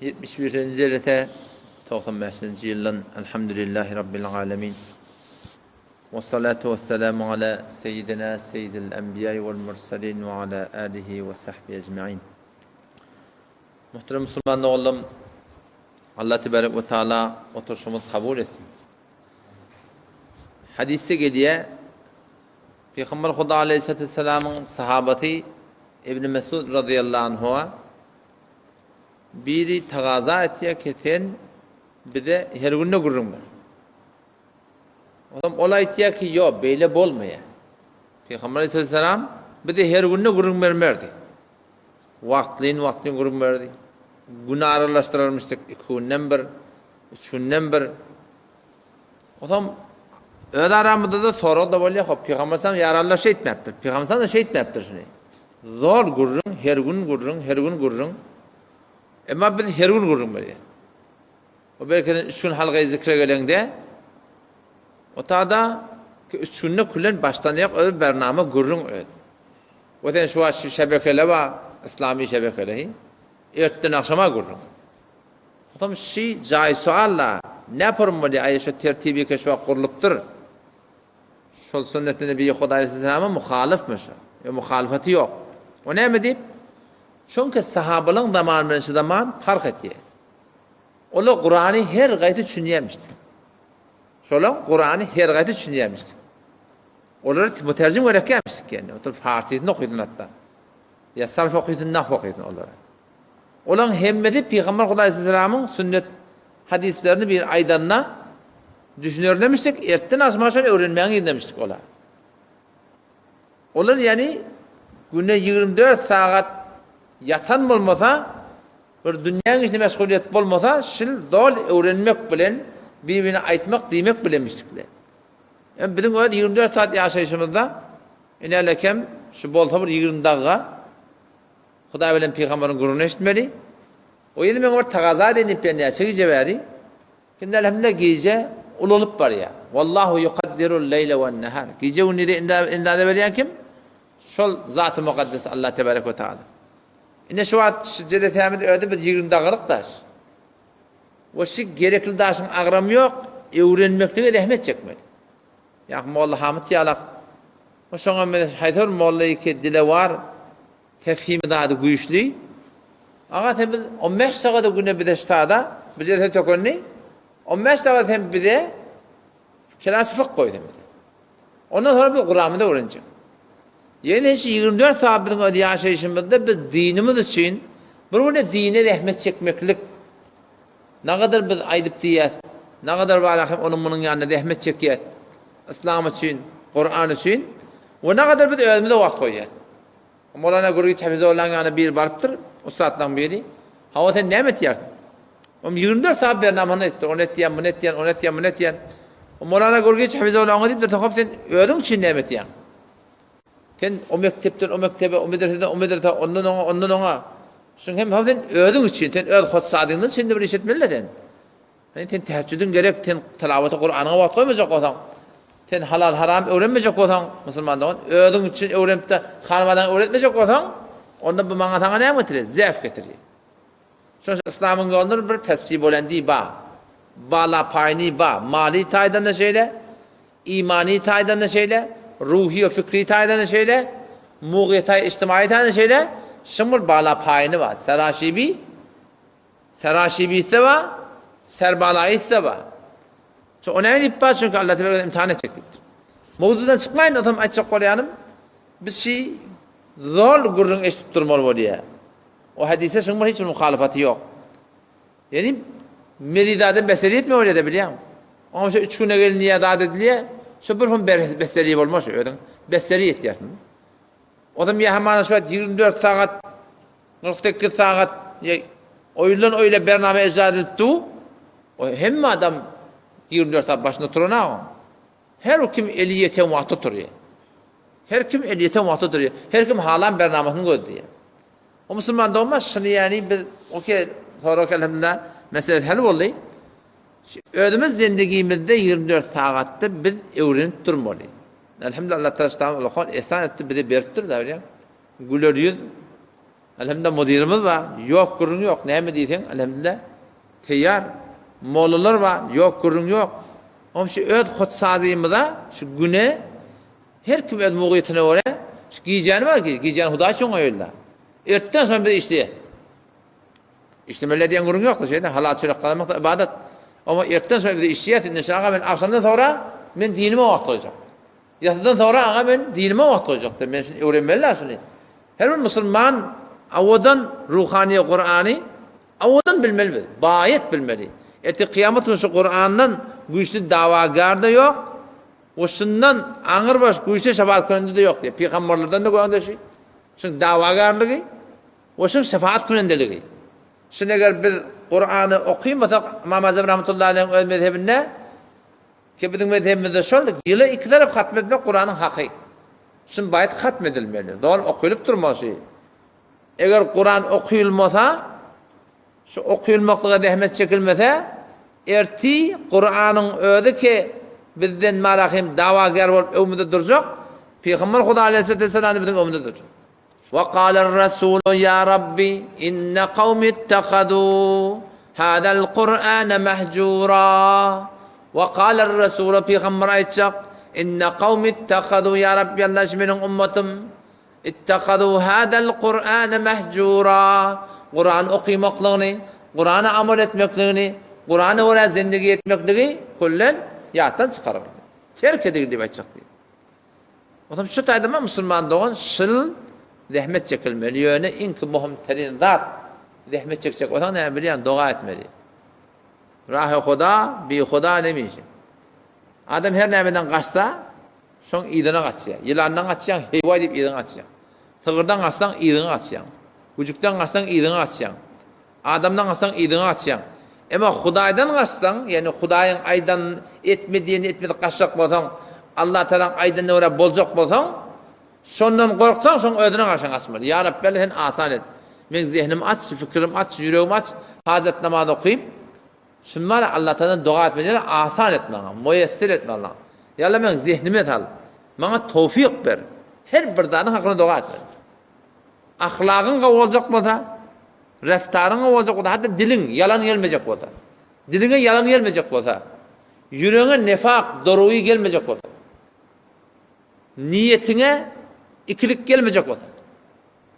71-nji jelese 95-nji ýyldan Elhamdülillahi Rabbil alemin. Ve salatu ve selamu ala seyyidina seyyidil enbiya vel mursalin ve ala alihi ve sahbihi ecmaîn. Muhterem musulman doganlarym, Allah tebarek ve taala oturşymyzy kabul etsin. Hadisde gelýär, Pygamber Huda aleyhissalatu vesselamyň sahabasy Ibn Mesud razyýallahu anhu'a biri tagaza etýär ki sen bize her günde gürrüň ber. Olam ol aýtýar ki ýok beýle bolmaýar. Pygamber aleyhissalam bize her günde gürrüň bermerdi. Wagtlyn wagtlyn gürrüň berdi. Gün aralaşdyrarmyşdyk iki günden bir, üç günden bir. Otam öz aramyzda-da sorag-da bolýar, hop, Pygamber sallam ýarallar şeýtmäpdir. Pygamber sallam şeýtmäpdir şuny. Zor gürrüň, her gün gürrüň, her gün gürrüň. Emma biz her gün gürrüň berýär. O belki üç gün halgaý zikre geleňde otada ki üç günde külen başdan aýak öz bernama gürrüň öz. We sen şu wagt şu şebekele bar, islami şebekele hi. Ertden agşama gürrüň. Otam şi jaý sual-la, ne porun bolýar, aý şo tertibike şu wagt gurlupdyr. Şol sünneti Nebi Huda aleyhisselama muhalyfmy şo? Ýa muhalyfaty ýok. O näme diýip? Çünki sahabalaryň zamany bilen şu zaman parh etýär. Olar Kurany her gaýty düşünýärmişdi. Şolaň Kurany her gaýty düşünýärmişdi. Olara müterjim gerekýärmişdik ýani. Oturyp farsysyny okydyn hatda. Ýa sarf okydyn, nahw okydyn olara. Olaň hemmesi Pygamber Hudaýsalamyň sünnet hadyslaryny bir aýdanda düşünerlemişdik, ertden agşama şony öwrenmäň ýerlemişdik ola. Olar ýani günde 24 sagat ýatan bolmasa, bir dünýäň işine meşgulyýet bolmasa, şil doly öwrenmek bilen bir-birine aýtmak diýmek bilemişdikler. Hem biziň öz 24 saat ýaşaýşymyzda inelekem şu bolsa bir 20 dagga Hudaý bilen pygamberiň gürrüňini eşitmeli. O ýene meň bir tagaza edeýin diýip ben näçe gije bäri. Indi elhamdülillah gije ulalyp barýar. Wallahu yukaddirul leýle wen nahar. Gije gündizi endaze berýän kim? Şol Zaty Mukaddes Allah tebarek we taala. Indi şu wagt şu jelesämiz özi bir 20 dagylyk daş. We şu gerekli daşyň agramy ýok, öwrenmeklige zähmet çekmeli. Ýa Molla Hamyt ýalak. O şoňa men haýsy bir molla iki dilewar Tefhimi zady güýçli. Aga sen biz 15 sagada güne bize ştada bu jelse tökendi. 15 sagada sen bize kelas fıkh goý sen bize. Ondan sonra biz Kur'an'ı da öğrenecek. Ýene şu 24 saat biziň öz ýaşaýşymyzda biz dinimiz üçin bir güne dine rehmet çekmeklik nagadar biz aýdyp diýýäs, nagadar bar hem onuň munuň ýanynda zähmet çekýäs. Yslam üçin, Kur'an üçin we nagadar biz özümize wagt goýýas. Molana Gürgiç Hafizullaň ýanyna biri barypdyr, ussatlaryň biri. Hawa sen näme etýärsiň? Oňa 24 saat bernamany etdi. Ony etýän, muny etýän, ony etýän, muny etýän. Molana Gürgiç Hafizulla oňa diýipdir, hop sen özüň üçin näme etýäň? Sen o mekdepden o mekdebe, o medreseden o medresä, ondan oňa, ondan oňa. Şuň hem hop sen özüň üçin, sen öz hotsadyňdan üçin bir iş etmeli sen. Hany sen tähejjüdiň gerek, sen tilawaty Kuranyňa wagt goýmajak bolsaň, sen halal haram öwrenmejek bolsaň, musulman dogan, özüň üçin öwrenip-de hanymadaňa öwretmejek bolsaň, onda bu maňa saňa näme getirýär? Zäf getirýär. Şonuň üçin yslamyň ýolunda bir pessi bolendi ba. Bala paýny ba. Mali taýdan-da şeýle, imany taýdan-da şeýle, ruhy we fikri taýdan-da şeýle, mugyýetaý ijtimaýy taýdan-da şeýle, şuň bir bala paýny bar. Seraşibi Seraşibisi bar, serbalaýysy bar. Şu o näme diýip bar? Çünki Allah tebarek imtihan etjek diýipdir. Mowzudan çykmaýyn, otam aýtjak bolýanym, biz şi zol gürrüň eşidip durmaly bolýar. O hadise şuň bir hiç bir muhalyfaty ýok. Ýani merizada beseri etme bolýar-da bilýäň. Oňa şu üç güne gelinýär, zat edilýär. Şu bir gün beseri bolmaz şu özüň. Beseri etýärsiň. Otam ýa hamana şu 24 sagat 48 sagat oýundan oýla bername ejra edilip du. O hemme adam 24 sagat başynda duranok. Her kim eli ýeten wagtda durýar. Her kim eli ýeten wagtda durýar. Her kim halan bernamasyny gözleýär. O musulman dogmaz, şuny ýani biz okey sorak elhamdülillah mesele hal boldy. Özümiz zendigimizde 24 sagatda biz öwrenip durmaly. Elhamdülillah Allah taala ehsan etdi bize beripdir da bilýän. Güler ýüz. Elhamdülillah mudirimiz bar, ýok gürrüň ýok, näme diýseň, elhamdülillah teýýar. Mollalar bar, ýok gürrüň ýok. Oňa şu öz hut sazymyza şu güne her kim öz mugytyna görä şu gijäni bar ki, gijäni Hudaý üçin goýuldy. Ertden soň biz işleýäs. Işlemeli diýen gürrüň ýokdy, şeýle halal çörek gazanmak da ybadat. Amma ertden soň biz işleýäs, indi şu aga men agşamdan soňra men dinime wagt goýjak. Ýasydan soňra aga men dinime wagt goýjak diýip, men şuny öwrenmeli-dä şuny. Her bir musulman owadan ruhany Kurany owadan bilmeli biz, baýat bilmeli. Ertir kyýamat güni şu Kurandan güýçli dawagär-de ýok, we şundan aňyrbaş güýçli şefaat künende-de ýok diýip, pygamberlerden-de görende şu, şuň dawagärligi we şuň şefaat künendeligi. Şuny eger biz Kurany okymasak, Ymam Azam rahmetullahi aleýhiň öz mezhebinde, Ki biziň mezhebimizde şol, ýyla iki tarap hatm etmek Kuranyň haky. Şun baýt hatm edilmeli. Doly okylyp durmaly şi. Eger Kuran okylmasa, şu okylmaklyga zähmet çekilmese, erti Kuranyň özi ki bizden marahym dawagär bolup öňümizde durjak, Pygamber Huda aleyhissalatu vesselam biziň öňümizde durjak. Wa galar rasulu ýa Rabbi inne kawmi ittehazû hâzel Kur'âne mehcûrâ. Wa galar rasulu pygamber aýtjak, inne kawmi ittehazû ýa Rabbi Allah şu meniň ummatym ittehazû hâzel Kur'âne mehcûrâ. Kur'an okymaklygyny, Kur'ana amal etmekligini, Kur'ana görä zindigi etmekligi küllen ýatdan çykaryp, terk edildi diýip aýtjak diýip. Onsoň şu taýdama musulman dogan şyl zähmet çekilmeli ýöne iňki muhim terin zat zähmet çekjek bolsaň näme bilýäň doga etmeli. Rahy huda bi huda nemişe. Adam her nämeden gaçsa şoň yzyna gaçýar. Ýylandan gaçýaň heýwaý diýip yzyňa gaçýaň. Sygyrdan gaçsaň yzyňa gaçýaň. Güjükden gaçsaň yzyňa gaçýaň. Adamdan gaçsaň yzyňa gaçýaň. Emma Hudaýdan gaçsaň, ýagny Hudaýyň aýdan etme diýenini etmedik gaçjak bolsaň, Allatagalaň aýdanyna görä boljak bolsaň, şondan gorksaň, şoň özüne garşy gaçmaly. Ýa Rabbi Alla sen asan et. Meň zehnimi aç, fikirimi aç, ýüregimi aç, hajat namaz okyp, şuny bar Allatagaladan doga etmeli ýaly asan et maňa, muýessir et maňa. Ýa Alla meň zehnime sal. Maňa towfyk ber. Her bir zadyň hakyna doga etmeli. Ahlagyň gowy boljak bolsa, Reftaryň gowy boljak bolsa, hatda diliň ýalan gelmejek bolsa, diliňe ýalan gelmejek bolsa, ýüregiňe nefak, doruwy gelmejek bolsa, niýetiňe ikilik gelmejek bolsa,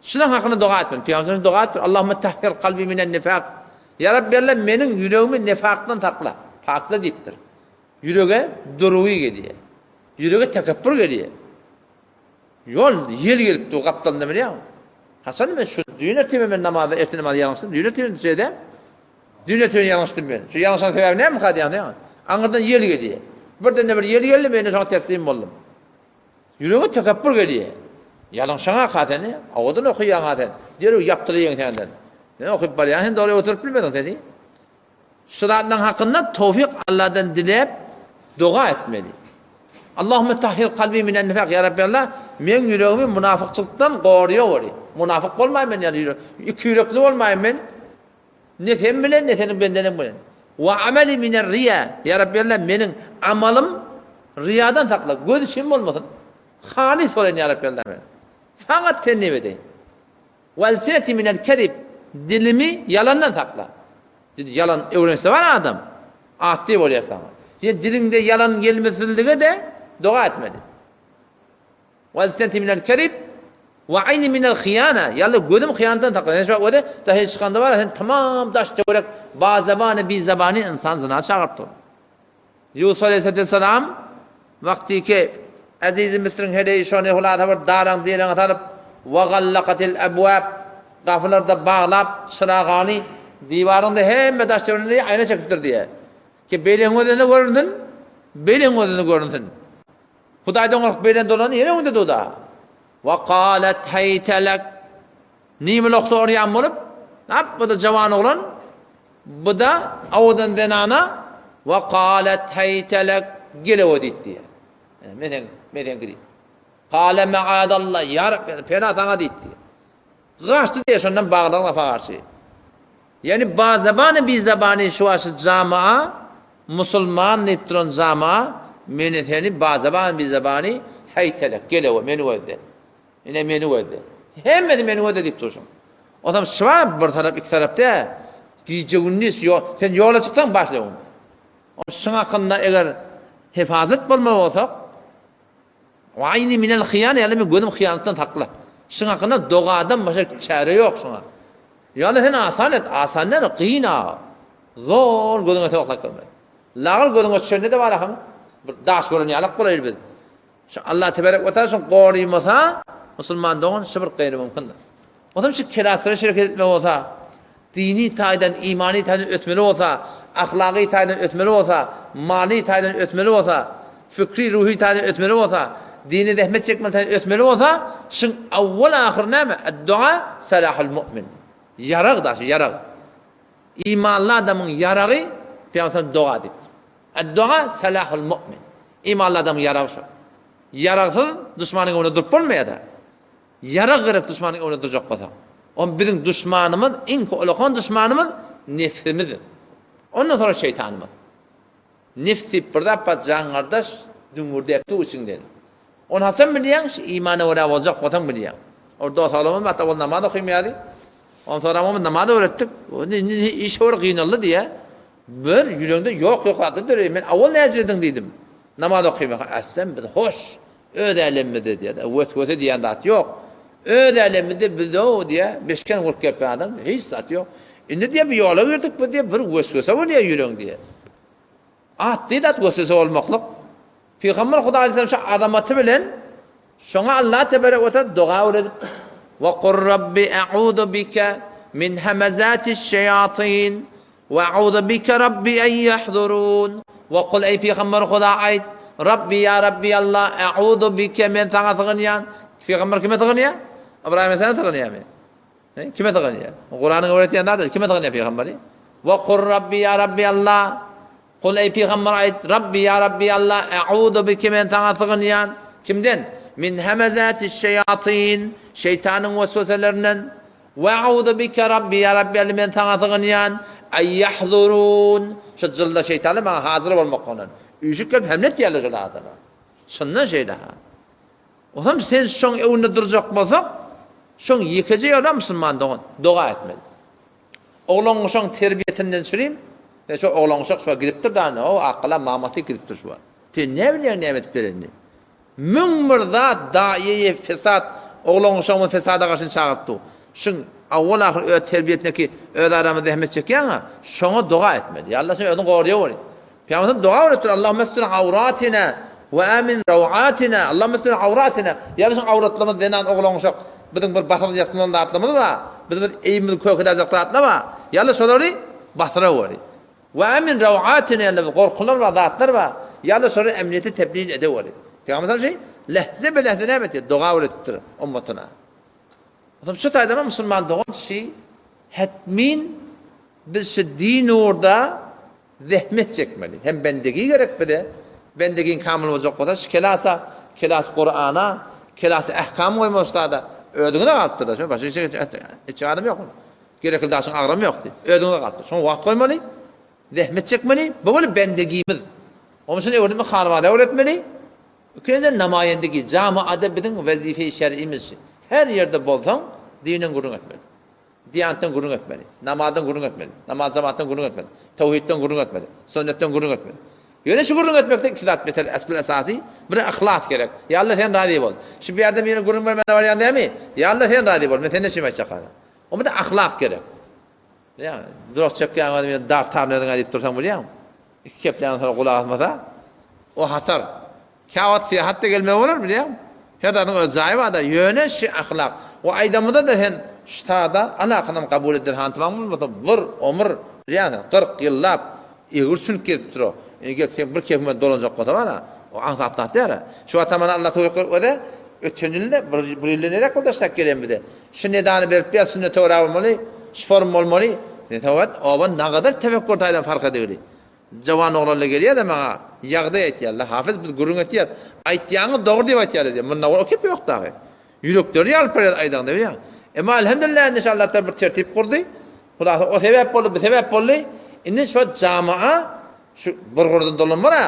şunuň hakynda doga etmeli. Pygamberimiz doga etdi. Allahumma tahhir kalbi minen nifak. Ýa Rabbi Allah meniň ýüregimi nifakdan sakla, pakla diýipdir. Ýürege duruwy gelýär. Ýürege tekepbür gelýär. Ýol, ýel gelip dur gapdalynda bilýäňmi? Haçan men şu düýn ertir men namazda ertir namazy ýalňyşdym, düýn ertir şeýde. Düýn ertir ýalňyşdym men. Şu ýalňyşan sebäbi nämeka diýýän sen? Aňyrdan ýel gelýär. Birden-de bir ýel geldi, men şoňa teslim boldum. Ýüregiňe tekepbür gelýär. Ýalňyşaňa ka seni, owadan okaýaň-a sen. Derrew ýapdylar ýeňsäňden. Sen okyp barýaň, sen dogry oturyp bilmediň seni. Şu zatlaryň hakynda towfyk Allahdan diläp doga etmeli. Allahümme tahhir kalbi minen nifak ýa Rabbi Allah meň ýüregimi munafykçylykdan goryaweri. Munafyk bolmaýyn men ýaly ýürek, ikiýürekli bolmaýyn men. Ne sen bilen ne seniň bendeleň bilen. Wa amali miner riýa ýa Rabbi Allah meniň amalym riýadan sakla. Göz üçin bolmasyn. Halys bolaýyn ýa Rabbi Allah men. Fakat sen nep edeýin. Welsineti minel kezib, dilimi ýalandan sakla. Dil ýalan öwrense bar adam, atly bolýar saňa. Ýa diliňde ýalan gelmesizlige-de doga etmeli. Welsineti minel kezib we aýni minel hyýana, ýaly gözüm hyýanatdan sakla. Sen şu wagt özi daşary çykanda bar, sen tamam daş töwerek bazabany bizabany ynsan zyna çagyryp dur. Ýusup aleýhissalam wagtyky Ezizi Misriň heleýi şony hulasa bir daraň direňe salyp, Wa gallakatil ebwab, gapylary-da baglap, çyragany diwaryň-da hemme daş-töweregine aýna çekipdir diýýär. Ki beýleň gözüne görünsün, beýleň gözüne görünsün. Hudaýdan gorkup beýle dolany ýene öňünde dur-da. Wa galet heýtelek. Nimi lokda orýan bolup, Ap, bu-da jawan oglan, bu-da owadan zenana, Wa galet heýtelek, gel-ow diýip diýýär. Ine, men seň, men seňki diýip. Kale maadallah, ýa Rabbi, pena saňa diýip diýýär. Gaçdy diýýär şondan baglaň lapa garşy. Ýagny bazabany bizabany şu wagt şu jamaa musulman diýip duran jamaa meni seni bazabany bizabany heýtelek, gel-ow, meni gözle. Ine meni gözle. Hemmesi meni gözle diýip durşuň. Onsoň şyba bir tarap, iki tarap dä. Gije-gündiz ýol, sen ýola çyksaň başla öňüňde. Şuň hakynda eger hefazat bolmaly bolsak, Wa aýni minel hyýana, ýagny men gözüm hyýanatdan sakla. Şuň hakynda dogadan başga çäre ýok şuňa. Ýagny sen asan et, asan däl, kyn a. Zor gözüňe soklap görmeli. Lagyl gözüňe düşende-de bar ahym, bir daş gören ýalak bolaýly biz. Şu Allah teberek we taala şuny gorymasa, musulman dogan şu bir gaýry mümkindir. Onsoň şu kelaslara şereket etme bolsa, dini taýdan, imany taýdan ösmeli bolsa, ahlagy taýdan ösmeli bolsa, many taýdan ösmeli bolsa, fikri, ruhy taýdan ösmeli bolsa, dini zähmet çekmeli taýdan ösmeli bolsa, şuň awwal ahyr näme? Ad-dua salahul mu'min. Ýarag da şu ýarag. Imanly adamyň ýaragy Pygamberimiz doga diýipdir. Ad-dua salahul mu'min. Imanly adamyň ýaragy şo. Ýaragsyz duşmanyň öňünde durup bolmaýar-da. Ýarag gerek duşmanyň öňünde durjak bolsaň. Om biziň duşmanymyz, iň ulakan duşmanymyz nefsimiz. Ondan soňra şeýtanymyz. Nefs diýip bir zat bar, jan gardaş, düňňürdäp dur içiňden. Ony haçan bilýäň? Şu imana görä boljak bolsaň bilýäň. Ol dos oglanymyz bar, ol namaz okaýmaýardy. Ondan soňra oňa namaz öwretdik. Indi işe bir gynaldy diýýär. Bir ýüregiňde ýok ýok zatlar döreýär. Men awal näjirediň diýdim. Namaz okaýmak. Äslem biz hoş. Öz älemimizde diýýär. Weswese diýen zat ýok. Öz älemimizde biz-ow diýýär. Beşgen gurup gelip adam hiç zat ýok. Indi diýýär bir ýola girdik biz diýýär bir weswese bolýar ýüregiň diýýär. At diýdi at weswese bolmaklyk. Pygamber Hudaý aleyhisselam şu azamaty bilen şoňa Allah tebarek we taala doga öwredip Wa kur rabbi a'uzu bika min hamazatiş şeýatin we a'uzu bika rabbi en ýahdurun Wa kul eý pygamber Huda aýt Rabbi ýa Rabbi Allah a'uzu bika men saňa sygynýan Pygamber kime sygynýar? Ybraýym aleyhisselam sygynýarmy? He, kime sygynýar? Kuranyň öwretýän zady kime sygynýar pygamber? Wa kur Rabbi ýa Rabbi Allah Kul eý pygamber aýt, Rabbi ýa Rabbi Alla, e'uzu bike men saňa sygynýan, kimden? Min hemezatiş şeýatin, şeýtanyň wesweselerinden, we e'uzu bike Rabbi ýa Rabbi Alla men saňa sygynýan, en ýahzurun, şu jylda şeýtanlar maňa hazyr bolmakyndan. Üýşüp gelip hemle etýärler şol adama. Çyndan şeýle ha. Onsoň sen şoň öňünde durjak bolsaň, şoň ýekeje ýoly musulman dogan, doga etmeli. Oglan-uşagyň terbiýesinden çürim, e, şo oglan-uşak şuwagt gidipdir da, o akgala mamasy gidipdir şuwagt. Sen näme bilýäň näme edip berenini? 1001 zat daýy fesat oglan-uşagymyz fesada garşy çagyryp dur. Şuň awwal-ahyr öz terbiýesindeki öz aramyzda zähmet çekýäň-a, şoňa doga etmeli. Ýa Allah sen özüň goraýaweri. Pygamberimiz doga öwretdir. Allahümme estur awratina we amin rawatina. Allahümme estur awratina. Ýa biziň awratlarymyz zenan oglan uşak biziň bir basyryp ýatylan zatlarymyz bar. Biz bir eýimizi kökedäjek zatlar bar. Ýa Allah şolary basyraweri. We amin rawatina ýa Allah gorkular bar, zatlar bar. Ýa Allah şolary emniýete tebliğ edeweri. Pygamberimiz şeý lehze be lehze näme etdi? Doga öwretipdir ummatyna. Onsoň şu taýdan musulman dogan şi hetmin biz şu din ugrunda Zähmet çekmeli. Hem bendegi gerek bize. Bendegiň kamyl boljak bolsa şu kelasa, kelas Kurana, kelas ähkam goýmaly sada. Özüňize galypdyr-da, şo başga hiç hiç adam ýok. Gerekli daşyň agramy ýokdy. Özüňize galypdyr. Şoňa wagt goýmaly. Zähmet çekmeli. Bu bolup bendegimiz. Onuň üçin öwrenme hanwada öwretmeli. Ikinjiden namaýendigi, jamaada biziň wezife-i şer'imiz. Her ýerde bolsaň, dinden gürrüň etmeli. Diýanetden gürrüň etmeli. Namazdan gürrüň etmeli. Namaz jemaatdan gürrüň etmeli. Tawhidden gürrüň etmeli. Sünnetden gürrüň etmeli. Ýöne şu gürrüň etmekde iki zat beter esl esasy. Biri yhlas gerek. Ýa Allah sen razy bol. Şu bir ýerde meni gürrüň bermäne barýan dämi? Ýa Allah sen razy bol. Men senden çüým aýtjak hala. Onda da ahlak gerek. Ýa durak çekýän özüň meni dartaryn özüňe diýip dursaň bilýäňmi? Iki kepläň soňra gulak asmasa o hatar. Käwagt syýahat-da gelmegi bolar, bilýäňmi? Her zadyň öz jaýy bar-da, ýöne şi ahlak. O aýdamyzda-da sen ştada alakynam kabul ediler hantamaň bolmasa bir omur, bilýäň sen, 40 ýyllap egri çüňk gezip dur o. Indi gelip seň bir kefiňe dolanjak bolsa bar-a, o aňsat zat däl-ä. Şu wagtam mana Allah towfyk berip öze, öten ýylda, bir, bir ýylda neräk boldy aşak gelen bize. Şu nedany berip ýa sünnete görä bolmaly, şu form bolmaly. Sen towat, oba nagadar tefekkür taýdan fark edegli. Jawan oglanlar gelýär-de maňa ýagdaý aýtýarlar. Hafyz biz gürrüň etýäs. Aýtýaňyz dogry diýip aýtýarlar diýýär. Munda o kep ýok dagy. Ýürekleri ýalyp barýar aýdaňda bilýäň. Emma elhamdülillah indi şu Allatagala bir tertip gurdy. Hulasa o sebäp boldy, bu sebäp boldy. Indi şu jamaa şu bir gurdan dolanmar-a.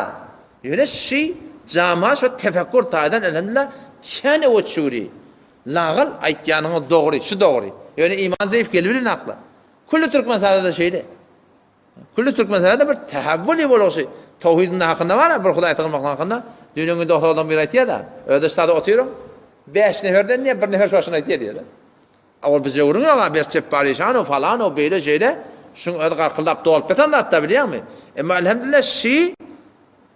Ýöne şi jamaa şu tefekkür taýdan elhamdülillah kän öwe çüwri. Lagal aýtýanyňyz dogry, şu dogry. Ýöne iman zeýif gelibilenakla. Külli Türkmenistanda-da şeýle. Külli Türkmenistanda bir tähewwül boluşy. Towhidin hakynda bar, bir Hudaý sygynmak hakynda. Düýn öňi dogsordan biri aýtýar-da, özi ştada otyryň. 5 neferden diýe bir nefer şu başyny aýtýar diýýär. Ol bize öwrüň ýok, bir Jepbar işanow falanow beýle şeýle şuň özi garkyldap dolup ýatan zatda bilýäňmi? Emma elhemdülillah şi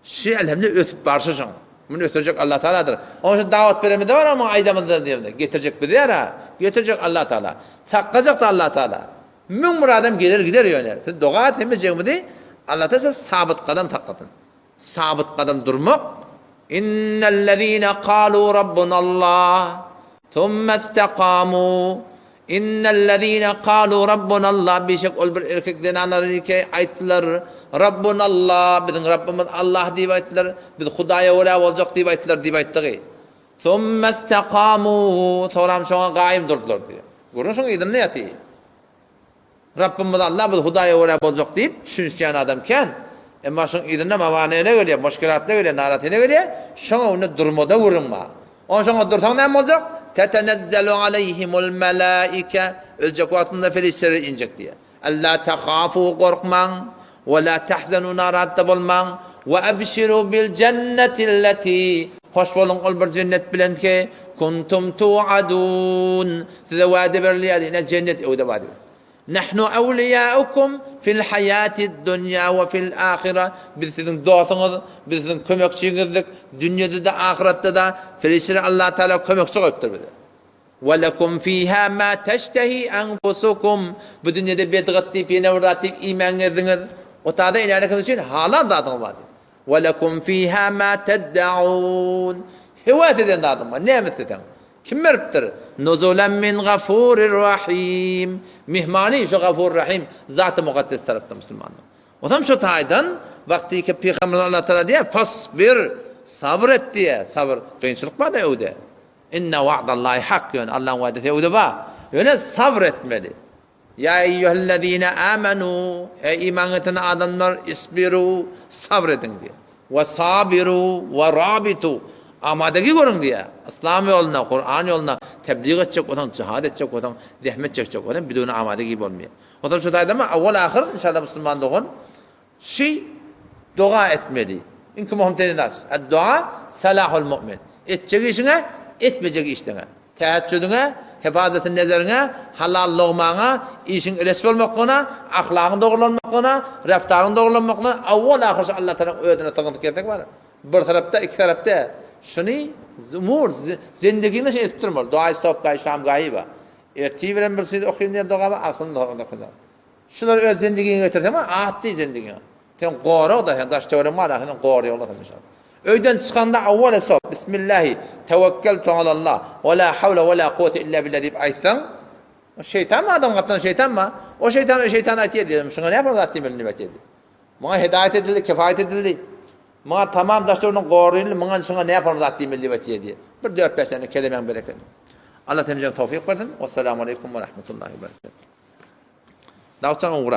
şi elhemdülillah ösüp barşy şuň. Muny ösdürjek Allah Taaladyr. Onuň üçin dawat beremizde bar muňa aýdamyzda diýemde. Getirjek biz ýara, getirjek Allah Taala. Saklajak da Allah Taala. Müň bir adam geler gider ýöne. Siz doga et hemmejegimizi Allah Taala sabyt gadam saklasyn. Sabyt gadam durmak, Innellezine kalu rabbunallah, thummestekamu, Innellezine kalu rabbunallah, bişek ol bir erkek zenanlar ki aýtdylar, Rabbunallah, biziň Rabbymyz Allah diýip aýtdylar, biz Hudaýa görä boljak diýip aýtdylar diýip aýtdygy. Thummestekamu, soňram şoňa gaýym durdular diýip. Görüň şoň yzynda ýaty. Rabbymyz Allah biz Hudaýa görä boljak diýip düşünişýän adam kän. Emma şoň yzynda mawany ne gelýär, muşkilat ne gelýär, naraty ne gelýär, şoň öňünde durmada gürrüň bar. Oň şoňa dursaň näme boljak? Tetenezzelu aleýhimul melaike, öljek wagtynda perişdeler injek diýýär. Alla tahafu gorkmaň, we la tahzanu narahat-da bolmaň, we ebşiru bil jennetilleti, hoş boluň ol bir jennet bilen ki, kuntum tuadun, Size wada berilýär, ine jennet öwde bar diýip. Nahnu awliyaukum fil hayatid dunya we fil ahira. Biz siziň dostuňyz, biz siziň kömekçiňizdik, dünýede-de, ahyretde-de perişdeler Allah Taala kömekçi goýupdyr bize. We lekum fiha ma teştehi anfusukum. Bu dünýede bedgat diýip ýene bir zat diýip iýmän gezdiňiz. O tada inänikiz üçin halal zadyňyz bar diýip. We lekum fiha ma teddaun. Höwes eden zadyň bar, näme isleseň. Kim beripdir? Nuzulan min Gafurir Rahim. Myhmany şu Gafur Rahim Zaty Mukaddes tarapdan musulmanlar. Onam şu taýdan wagtyky Pygamberimiz Allah Taala diýýär, fasbir, sabyr et diýýär. Sabyr, kynçylyk bar-da öwde. Inne wa'dallahi hak, ýöne Allahyň wadesi öwde bar. Ýöne sabyr etmeli. Ýa eýýuhellezine amenu, eý iman getiren adamlar, isbiru, sabyr ediň diýýär. We sabiru we rabitu, amadagi görüň diýýär. Yslam ýolunda, Kuran ýolunda teblig etjek bolsaň, jihad etjek bolsaň, zähmet çekjek bolsaň, biduni amadagi bolmaýar. Onsoň şu taýda awwal ahyr inşallah musulman dogan şi doga etmeli. Iň möhüm teni zat. Ad-dua salahul mu'min. Etjek işiňe, etmejek işiňe. Täheçjüdiňe, hefazaty nezeriňe, halal logmaňa, işiň ireç bolmaklygyna, ahlagyň dogrulanmaklygyna, reftaryň dogrulanmaklygyna awwal-ahyr şu Allah Tagalaň özüne sygynyp gelsek bar. Bir tarapda, iki tarapda şuny umur zendegiňde şeý edip durmaly. Duaý sobgaý, şamgaýy bar. Ertir bilen bir söz okyn diýen doga bar, agşam da okyn. Şulary öz zendegiňe getirseň bar, atdy zendegiňe. Sen gorag-da, sen daş-töweregiň bar, seni goraýarlar sen inşallah. Öýden çykanda awwal esop, Bismillahi, tewekkeltu alallah, we la hawle we la kuwwete illa billah diýip aýtsaň, o şeýtanmy adam gapdan şeýtanmy? O şeýtan o şeýtan aýtýar diýdim. Şuňa näme zat diýmeli diýip aýtýar. Muňa hidaýat edildi, kifaýat edildi. Muňa tamam daş-töwereginden goryldy, muňa şuňa näme zat diýmeli diýip aýtýar diýip. Bir dört-bäş sany kelemäň bereketi. Allah hemmämize towfyk bersin. Wessalamu aleýkum we rahmetullahi we berekatuh. Dawutjan ugra.